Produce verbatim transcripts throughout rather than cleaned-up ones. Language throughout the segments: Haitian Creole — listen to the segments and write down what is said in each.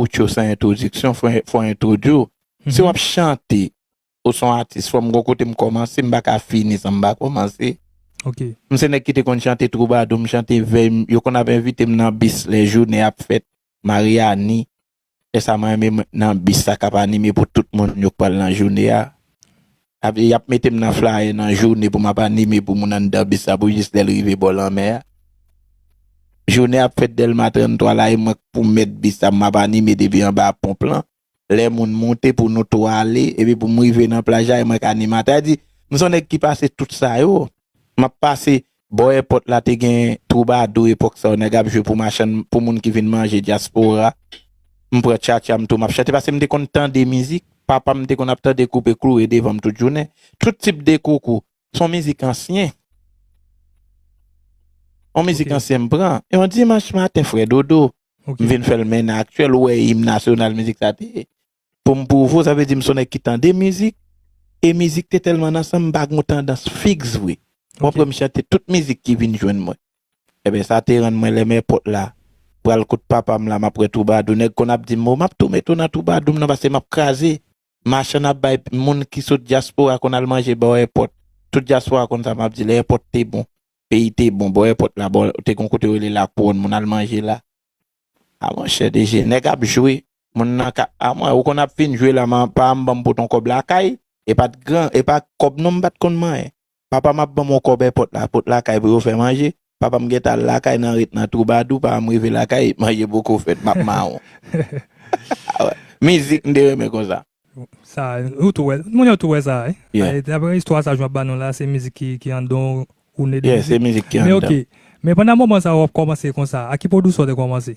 Ocho san entwodiksyon, fò, fò entwodui w. Si w ap chante, ou se yon atis, fò m gon kote m kòmanse, m pa ka fini san m pa kòmanse. M se nèg ki te konn chante twoubadou, m chante vèy, m- yo konn ap envite m nan bis lè jounen ap fèt, Maryani. Lè sa mwen renmen mwen nan bis sa k ap anime pou tout moun yo k pral nan jounen a. Ap- Y ap mete m nan flayè nan jounen pou m ap anime pou moun anndan bis sa pou jis lè l rive bò lanmè a. Jounen ap fèt Dèlma trannntwa la, e mwen k pou mèt bis sa, m ap anime depi anba ponp lan. Lè moun moute pou nou tou ale, epi pou m rive nan plaj la, e mwen k animatè. Sa di, m se yon nèg ki pase tout sa yo. M ap pase bò èpòt la, te gen twoubadou epòk sa yo, nèg ap jwe pou machann, pou moun ki vin manje dyaspora. M pran tchatcha m tou, m ap chante, paske m te konn tande mizik. Papa m te konn ap tande koupe kloure devan m tout jounen. Tout tip de koukou. Se yon mizik ansyen. Yon mizik ansyen m pran. E yon dimanch maten, frè Dodo, m vin fè l mennen aktyèl, ou wè im nasyonal mizik sa te ye. Pou m pwouve w, sa vle di m se yon nèg ki tande mizik, e mizik te tèlman nan san m, m pa gen yon tandans fiks vre. Mwen, m chante tout mizik ki vin jwenn mwen. Ebyen, sa te rann mwen lè m èpòt la, pral kot papa m la, m ap wè twoubadou. Nèg konn ap di m, "O, m ap tou mete w nan twoubadou m nan, paske m ap kraze." Machann ap bay, moun ki sot dyaspora konn al manje bò èpòt. Tout dyaspora konn sa m ap di, lè èpòt te bon, peyi te bon, bò èpòt la, bò, te gon kote yo rele Lakouwòn, moun al manje la. A monchè, D J, nèg ap jwe, moun nan ka, a mwen, ou konn ap fin jwe la, man, pa m ban m pote yon kòb lakay, e pa t gran, e pa kòb non m pa t konn manyen. Papa m ap ban m yon kòb èpòt la, pot lakay pou yo fè manje. Papa m gentan al lakay nan ret nan twoubadou, papa m rive lakay, manje poko fèt, m ap mawon. Mizik m te renmen konsa. Sa, ou tou wè, moun yo tou wè sa, wi. Yeah. Daprè istwa sa Jwa ba nou la, se mizik ki, ki anndan w, ou ne de mizik. Yeah, se mizik ki anndan. Men ok, men pandan moman sa w ap kòmanse konsa, a ki pwodiksyon w te kòmanse?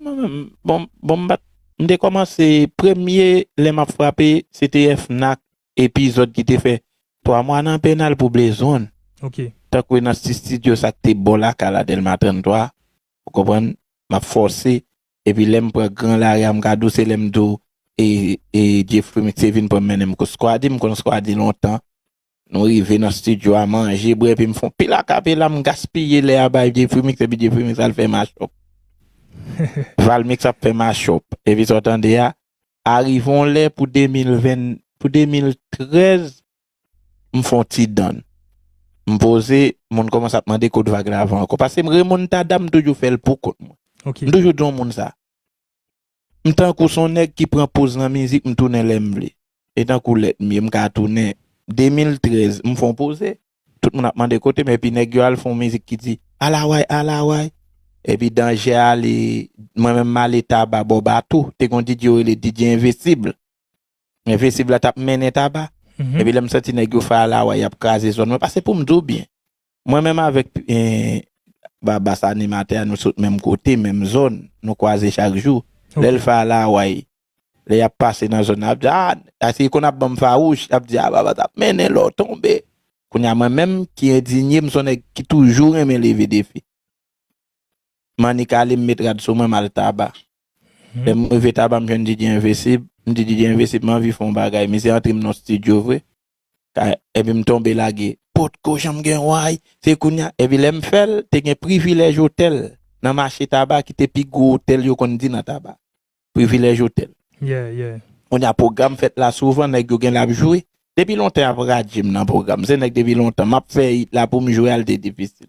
Mwen menm, bon, bon, m pa t, m te kòmanse premye lè m ap frape, se te F nak epizòd ki te fè twa mwa nan penal pou Blezon. Ok. Tankou nan ti estidyo sa k te bò lakay la, Dèlma trannntwa, ou konprann, m ap fòse, epi lè m pran gran lari a, m ka di w se lè m di w, e, e Jeffrey Mix te vin pran m mennen m kot Squaddy, m konn Squaddy lontan. Nou rive nan estidyo a, manje, bwè, epi m fè yon pil akapela, m gaspiye lè a bay Jeffrey Mix, epi Jeffrey Mix al fè machòp. Valmix ap fè machòp. Epi sa w tande a, arive yon lè pou de mil ven, pou de mil trèz, m fè yon ti donn. M poze, moun kòmanse ap mande kot vag la ava ankò. Paske m remontada, m toujou fè l pou kont mwen. Ok. M toujou di yon moun sa. M tankou se yon nèg ki pran poz nan mizik, m tounen lè m vle. E tankou lèt m ye, m ka tounen. De mil trèz, m fè yon poze. Tout moun ap mande kote m, epi nèg yo al fè yon mizik ki di, "Alaway, alaway." Epi Danje ale, mwen menm m ale Taba bò Bato. Te gon D J yo rele D J Envesib. Envesib la t ap mennen Taba. Mhm. Epi lè m santi nèg yo fè alaway, y ap kraze zòn mwen. Paske pou m di w byen, mwen menm avèk, eh, Baba sa animatè a, nou sot menm kote, menm zòn, nou kwaze chak jou. Ok. Lè l fè alaway, lè y ap pase nan zòn nan, y ap di, "Ah, aske konn ap ban m fawouch," y ap di, "Ah, Baba t ap mennen lè w tonbe." Kounye a mwen menm ki endinye, m se yon nèg ki toujou renmen leve defi. M annik ale, m met rad sou mwen, m al Taba. Mhm. Lè m rive Taba, m jwenn D J Envesib. M di D J Envesib, "M anvi fè yon bagay." Misye antre m nan estidyo vre. Ka- Epi m tonbe lage. Potko janm gen way. Se kounye a. Epi lè m fè l, te gen Privilèj Otèl nan mache Taba ki te pi gwo otèl yo konn di nan Taba. Privilèj Otèl. Yeah, yeah. Kounye a pwogram fèt la souvan, nèg yo gen l ap jwe. Depi lontan y ap radye m nan pwogram. Se nèg depi lontan. M ap fè it la pou m jwe a, l te difisil.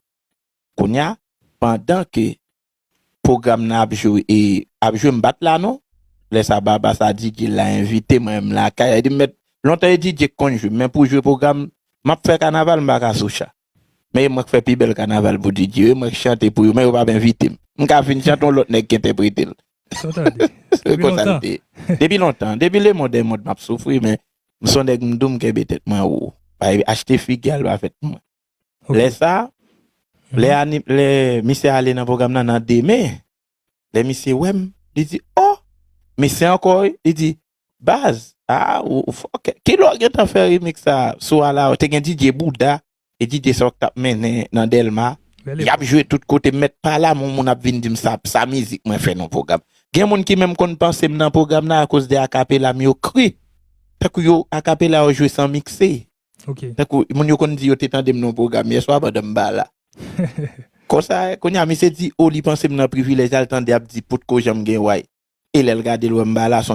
Kounye a, pandan ke pwogram nan ap jwe, e, ap jwe, m pa t la non. Lè sa Baba sa D J la envite mwen, m lakay. Li di, "Mèt, lontan e D J k konn jwe, men pou jwe pwogram, m ap fè kanaval, m pa ka sou cha." Men e mwen k fè pi bèl kanaval pou D J yo, e mwen k chante pou yo, men yo pa envite m. M ka vin chante yon lòt nèg k entèprete l. Sa w tande? Se konsa l te ye. Depi lontan. Depi le monde est monde, m ap soufri, men m se yon nèg m dou, m kenbe tèt mwen wo. Pa achte figi al pa fè mwen. Ok. Lè sa, lè, mhm, ani- lè misye ale nan pwogram nan, nan demen, lè misye wè m, li di, "Oh, misye ankò wi." Li di, "Baz, ah, ou, ou fò, ok. Kilè w gentan fè remix sa sou ala?" Te gen D J Bouda, e D J sa w k t ap mennen nan Dèlma. Y ap jwe tout kote, m mèt pa la, men yon moun ap vin di m sa, sa mizik mwen fè nan pwogram. Gen moun ki menm konn panse m nan pwogram nan akoz de akapela m yo kri. Tankou yo, akapela yo jwe san mikse. Ok. Tankou, moun yo konn di yo te tande m nan yon pwogram yè swa pandan m pa la. Konsa, kounye a, misye di, o, li panse m nan Privilèj, al tande ap di, "Potko janm gen way." E lè l gade l wè m pa la, se